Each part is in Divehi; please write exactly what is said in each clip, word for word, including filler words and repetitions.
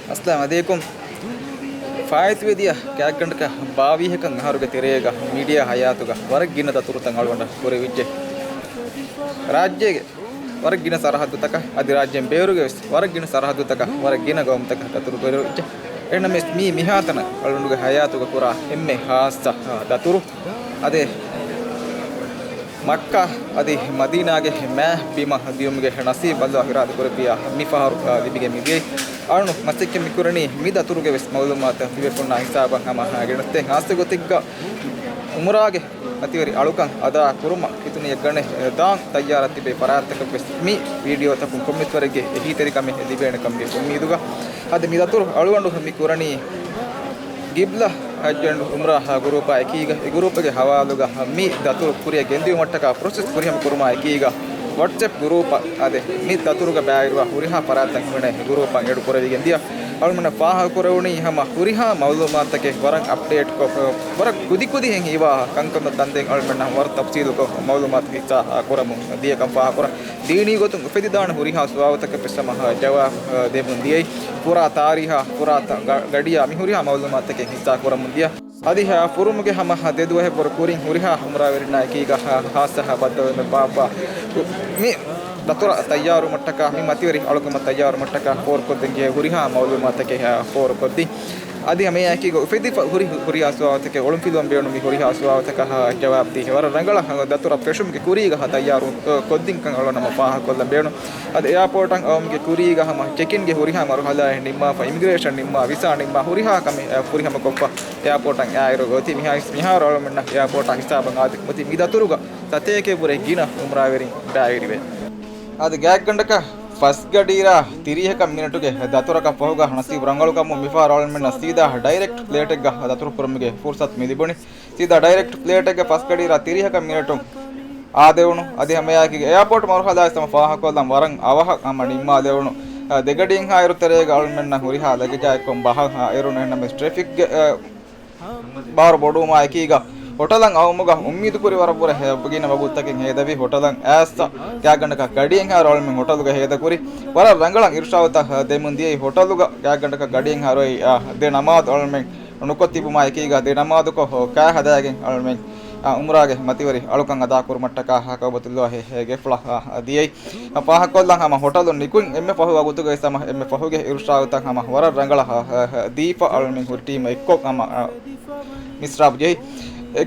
އައްސަލާމު ޢަލައިކުމް. ފާއިތުވެދިޔަ ގާތްގަނޑަކަށް ބާވީހަކަށް އަހަރުގެ ތެރޭގަ މީޑިއާ ހަޔާތުގަ ވަރަށް ގިނަ ދަތުރުތައް އަޅުގަނޑަށް ކުރެވިއްޖެ. ރާއްޖޭގެ ވަރަށް ގިނަ ސަރަހައްދުތަކަށް އަދި ރާއްޖޭން ބޭރުގެ ވެސް ވަރަށް ގިނަ ސަރަހައްދުތަކަށް ވަރަށް ގިނަ ގައުމުތަކަށް ދަތުރު ކުރެވިއްޖެ. އެހެންނަމަވެސް މީ މިހާތަނަށް އަޅުގަނޑުގެ ހަޔާތުގަ ކުރާ އެންމެ ހާއްސަ ދަތުރު އަދި މައްކާ އަދި މަދީނާގެ މާ ބިމަށް ދިޔުމުގެ ނަސީބު ﷲ އިރާދަ ކުރެއްވިޔާ މި ފަހަރު ލިބިގެން މިދިޔައީ. އަޅުނު މަސައްކަތް މިކުރަނީ މި ދަތުރުގެ ވެސް މައުލޫމާތު ތިބޭފުޅުންނާ ހިސާބަށް ހަމަ ގެނެސްދޭން. ހާއްސަ ގޮތެއްގަ އުމުރާގެ މަތިވެރި އަޅުކަން އަދާ ކުރުމަށް ހިތުނިއެއްގަނެ ދާން ތައްޔާރަށް ތިބޭ ފަރާތްތަކަށް ވެސް މި ވީޑިއޯތަކުން ކޮންމެސް ވަރެއްގެ އެހީތެރިކަމެއް ލިބޭނެ ކަމުގެ އުއްމީދުގަ އަދި މި ދަތުރު އަޅުގަނޑު މި ކުރަނީ ގިބްލަ ހައްޖު އުމްރާ ގުރޫޕާ އެކީގަ އެ ގުރޫޕުގެ ހަވާލުގަ މި ދަތުރު ކުރިއަށް ގެންދިއުމަށްޓަކާ ޕްރޮސެސް ފުރިހަމަ ކުރުމާ އެކީގަ ވަޓްސްއެޕް ގުރޫޕަށް އަދި މި ދަތުރުގަ ބައިވެރިވާ ހުރިހާ ފަރާތްތައް ހިމެނޭ ގުރޫޕަށް އެޑު ކުރެވިގެން ދިޔަ. އަޅުމެންނަށް ފާހަގަ ކުރެވުނީ ހަމަ ހުރިހާ މައުލޫމާތަކެއް ވަރަށް އަޕްޑޭޓްކޮށް، ވަރަށް ކުދިކުދިހެން ހީވާ ކަންކަން ތަންދެން އަޅުމެންނަށް ވަރަށް ތަފްސީލުކޮށް މައުލޫމާތު ހިއްސާ ކުރަމުން ދިޔަ ކަން ފާހަގަކުރަން. ދީނީ ގޮތުން އުފެދިދާނެ ހުރިހާ ސުވާލުތަކަށް ވެސް ހަމަ ޖަވާބު ދެމުން ދިޔައީ. ފުރާ ތާރީހާ، ފުރާ ގަ-، ގަޑިޔާ މި ހުރިހާ މައުލޫމާތުތަކެއް ހިއްސާ ކުރަމުން ދިޔަ. އަދި ފުރުމުގެ ހަމަ ދެ ދުވަހެއް ވަރު ކުރިން ހުރިހާ އުމްރާވެރިންނާ އެކީގަ ހާއްސަ ބައްދަލުވުމެއް ބާއްވާ މި ދަތުރަށް ތައްޔާރުވުމަށްޓަކާ، މި މަތިވެރި އަޅުކަމަށް ތައްޔާރުވުމަށްޓަކާ ފޯރުކޮށްދޭން ޖެހޭ ހުރިހާ މައުލޫމާތަކެއް ފޯރުކޮށްދީ. އަދި ހަމައެއާއެކީގަ އުފެދިފަ ހުރި ހުރިހާ ސުވާލުތަކެއް އޮޅުންފިލުވަން ބޭނުމި ހުރިހާ ސުވާލުތަކަށް ޖަވާބު ދީ. ވަރަށް ރަނގަޅަށް ދަތުރަށް ފެށުމުގެ ކުރީގަ ތައްޔާރު ކޮށްދިންކަން އަޅުގަނޑު ހަމަ ފާހަގަކޮށްލަން ބޭނުން. އަދި އެއާޕޯޓަށް އައުމުގެ ކުރީގަ ހަމަ ޗެކިންގެ ހުރިހާ މަރުހަލާއެއް ނިންމާފަ، އިމިގްރޭޝަން ނިންމާ، ވިސާ ނިންމާ، ހުރިހާ ކަމެއް އެއާޕޯޓަށް އާއިރު އޮތީ. މިހާ-، މިހާރު އަޅުމެންނަށް އެއާޕޯޓާ ހިސާބަށް އާދެ އޮތީ މި ދަތުރުގަ ސަތޭކައެއްވުރެ ގިނަ އުމްރާވެރިން ބައިވެރިވޭ. އަދި ގާތްގަނޑަކަށް ފަސް ގަޑިއިރާ ތިރީހަކަށް މިނެޓުގެ ދަތުރަކަށް ފަހުގަ ނަސީބު ރަނގަޅުކަމުން މިފަހަރު އަޅުމެންނަށް ސީދާ ޑައިރެކްޓް ފްލައިޓެއްގަ ދަތުރު ކުރުމުގެ ފުރުސަތު މި ލިބުނީ. ސީދާ ޑައިރެކްޓް ފްލައިޓެއްގެ ފަސް ގަޑިއިރާ ތިރީހަކަށް މިނެޓުން އާދެވުނު. އަދި ހަމައެއާއެކީގަ އެއާޕޯޓް މަރުހަލާ ވެސް ހަމަ ފާހަގަކޮށްލަން ވަރަށް އަވަހަށް ހަމަ ނިންމާލެވުނު. އަ، ދެ ގަޑިއެއްހާއިރު ތެރޭގަ އަޅުމެންނަށް ހުރިހާ ލަގެޖާއެއްކޮށް ބަހަށް އައިރުނު. އެހެންނަމަވެސް ޓްރެފިކްގެ، އަ، ބާރު ބޮޑުވުމާ އެކީގަ ހޮޓަލަށް އައުމުގަ އުއްމީދުކުރި ވަރަށްވުރެ ހެ-، ގިނަ ވަގުތުތަކެއް ހޭދަވި. ހޮޓަލަށް އައިސް ގާތްގަނޑަކަށް ގަޑިއެއްހާއިރު އަޅުމެން ހޮޓަލުގަ ހޭދަކުރި. ވަރަށް ރަނގަޅަށް އިރުޝާދުތައް ދެމުން ދިޔައީ. ހޮޓަލުގަ ގާތްގަނޑަކަށް ގަޑިއެއްހާއިރު އަ، ދެ ނަމާދު އަޅުމެން ނުކޮށް ތިބުމާ އެކީގަ ދެ ނަމާދުކޮށް ކާ ހަދާގެން އަޅުމެން، އަ، އުމްރާގެ މަތިވެރި އަޅުކަން އަދާކުރުމަށްޓަކާ ކައުބަތުﷲ ގެފުޅަށް، އަ، ދިޔައީ. އަ، ފާހަގަކޮށްލަން ހަމަ ހޮޓަލުން ނިކުތް އެންމެ ފަހު ވަގުތުގައި ހަމަ އެންމެ ފަހުގެ އިރުޝާދުތައް ހަމަ ވަރަށް ރަނގަޅަށް، އަ، އަ، ދީފަ އަޅުމެން ހުރި ޓީމް އެއްކޮށް ހަމަ، އަ، މިސްރާބު ޖެހި. އެ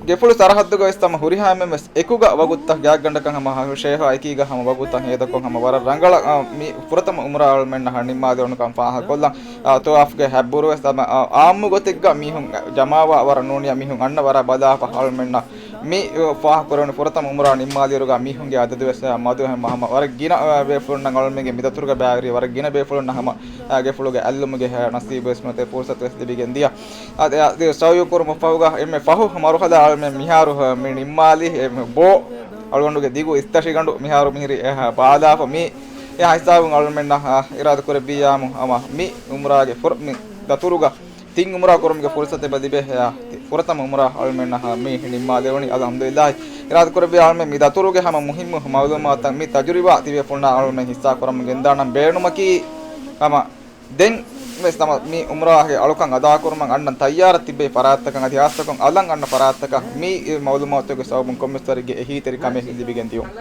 ގެފުޅު ސަރަހައްދުގަ ވެސް ހަމަ ހުރިހާ އެންމެން ވެސް އެކުގަ ވަގުތުތައް ގާތްގަނޑަކަށް ހަމަ ޝޭހާ އެކީގަ ހަމަ ވަގުތަށް ހޭދަކޮށް ހަމަ ވަރަށް ރަނގަޅަށް، އަ، މި ފުރަތަމަ އުމްރާ އަޅުމެންނަށް ނިންމާލެވުނުކަން ފާހަގަކޮށްލަން. އަ، ތަވާފްގެ ހަތްބުރު ވެސް ހަމަ، އަ، އާއްމު ގޮތެއްގަ މީހުން ޖަމާވާ ވަރަށް ނޫނިއްޔާ މީހުން އަންނަ ވަރަށް ބަލާފަ އަޅުމެންނަށް މި، އަ، ފާހަގަކުރެވުނު ފުރަތަމަ އުމްރާ ނިންމާލިއިރުގަ މީހުންގެ އަދަދު ވެސް މަދު ހަމަ، ހަމަ ވަރަށް ގިނަ، އަ، ބޭފުޅުންނަށް އަޅުމެންގެ މި ދަތުރުގަ ބައިވެރި ވަރަށް ގިނަ ބޭފުޅުންނަށް ހަމަ، އަ، ގެފުޅުގެ އަތްލުމުގެ، އަ، ނަސީބު ވެސް ނުވަތަ ފުރުސަތު ވެސް ލިބިގެން ދިޔަ. އަދި، އަދި ސައުދީ ކުރުމަށް ފަހުގަ އެންމެ ފަހު މަރުހަލާ އަޅުމެން މިހާރު މި ނިންމާލި އެ ބޯ އަޅުގަނޑުގެ ދިގު އިސްތަށިގަނޑު މިހާރު މިހިރި އެ ބާލާފަ މި އެ ހިސާބުން އަޅުމެންނަށް އިރާދަ ކުރެއްވިއްޔާމު ހަމަ މި އުމްރާގެ ފުރ-، މި ދަތުރުގަ ތިން އުމްރާ ކުރުމުގެ ފުރުސަތެއް ލިބޭ އެ ފުރަތަމަ އުމްރާ އަޅުމެންނަށް މި ނިންމާލެވުނީ. އަލްޙަމްދުލިއްލާހި. އިރާދަ ކުރެއްވިއްޔާ އަޅުމެން މި ދަތުރުގެ ހަމަ މުހިއްމު މައުލޫމާތުތައް މި ތަޖުރިބާ ތިބޭފުޅުންނާ އަޅުމެން ހިއްސާ ކުރަމުން ގެންދާނަން ބޭނުމަކީ ހަމަ ދެން ވެސް ހަމަ މި އުމްރާގެ އަޅުކަން އަދާކުރުމަށް އަންނަން ތައްޔާރަށް ތިބޭ ފަރާތްތަކަށް އަދި ހާއްސަކޮށް އަލަށް އަންނަ ފަރާތްތަކަށް މި މައުލޫމާތުގެ ސަބަބުން ކޮންމެސް ވަރެއްގެ އެހީތެރިކަމެއް ލިބިގެން ދިޔުން.